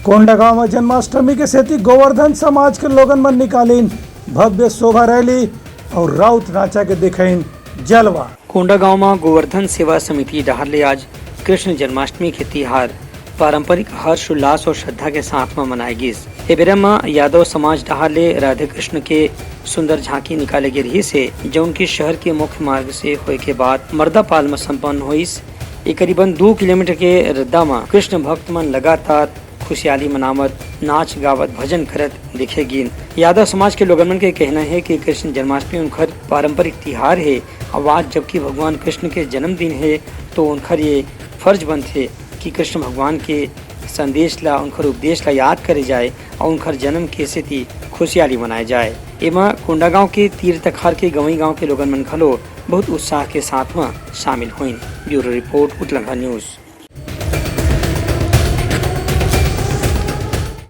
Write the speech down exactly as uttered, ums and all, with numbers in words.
कोंडागांव म जन्माष्टमी के सेती गोवर्धन समाज के लोगन मन निकालिन भव्य शोभा रैली अउ राउत नाचा के दिखाइन जलवा। कोंडागांव म गोवर्धन सेवा समिति डहार ले आज कृष्ण जन्माष्टमी के तिहार पारंपरिक हर्ष उल्लास अउ श्रद्धा के साथ म मनाए गिस। ए बेरा म यादव समाज डहार ले राधे कृष्ण के सुंदर झांकी निकाले गे रिहिस हे, जउन की शहर के मुख्य मार्ग से होए के बाद मर्दापाल म संपन्न होइस। ए करीबन दू किलोमीटर के रद्दा म कृष्ण भक्त मन लगातार खुशहाली मनावत, नाच गावत, भजन करत देखे गिन। यादव समाज के लोगन मन के कहना हे कि कृष्ण जन्माष्टमी उनकर पारंपरिक तिहार हे। अउ आज जबकि भगवान कृष्ण के जन्मदिन हे, तो उनकर ये फर्ज बनथे कि कृष्ण भगवान के संदेश ला, उनकर उपदेश ला याद करे जाए अउ उनकर जन्म के सेती खुशहाली मनाए जाए। एमा कोंडागांव के तीर तखार के गंवई गांव के लोगन मन घलो बहुत उत्साह के साथ म शामिल होइन। Bureau report, Utlangha news.